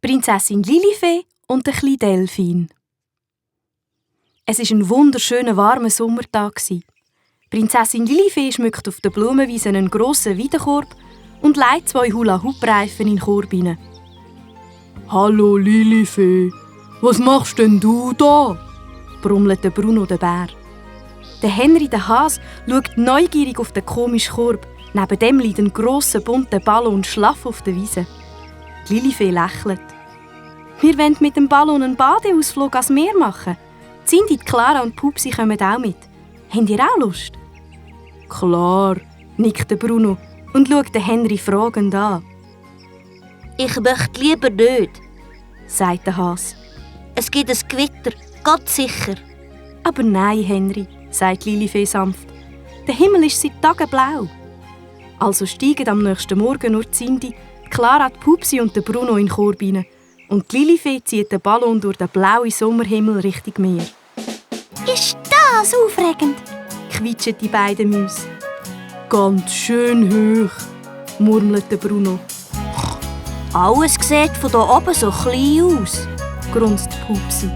Prinzessin Lilifee und der kleine Delfin. Es war ein wunderschöner, warmer Sommertag. Prinzessin Lilifee schmückt auf der Blumenwiese einen grossen Weidenkorb und legt 2 Hula-Hoop-Reifen in den Korb hinein. «Hallo Lilifee, was machst denn du da?» brummelt der Bruno der Bär. Der Henry der Hase schaut neugierig auf den komischen Korb. Neben dem liegt ein grosser, bunter Ballon schlaff auf der Wiese. Die Lilifee lächelt. «Wir wollen mit dem Ballon einen Badeausflug ans Meer machen. Cindy, Clara und Pupsi kommen auch mit. Habt ihr auch Lust?» «Klar», nickt der Bruno und schaut den Henry fragend an. «Ich möchte lieber nicht», sagt der Hase. «Es gibt ein Gewitter, ganz sicher.» «Aber nein, Henry», sagt Lilifee sanft. «Der Himmel ist seit Tagen blau.» Also steigen am nächsten Morgen nur Cindy, Clara, Pupsi und der Bruno in den Korb rein. Und die Lilifee zieht den Ballon durch den blauen Sommerhimmel Richtung Meer. «Ist das aufregend?» quietschen die beiden Mäuse. «Ganz schön hoch», murmelt der Bruno. «Alles sieht von hier oben so klein aus», grunzt Pupsi.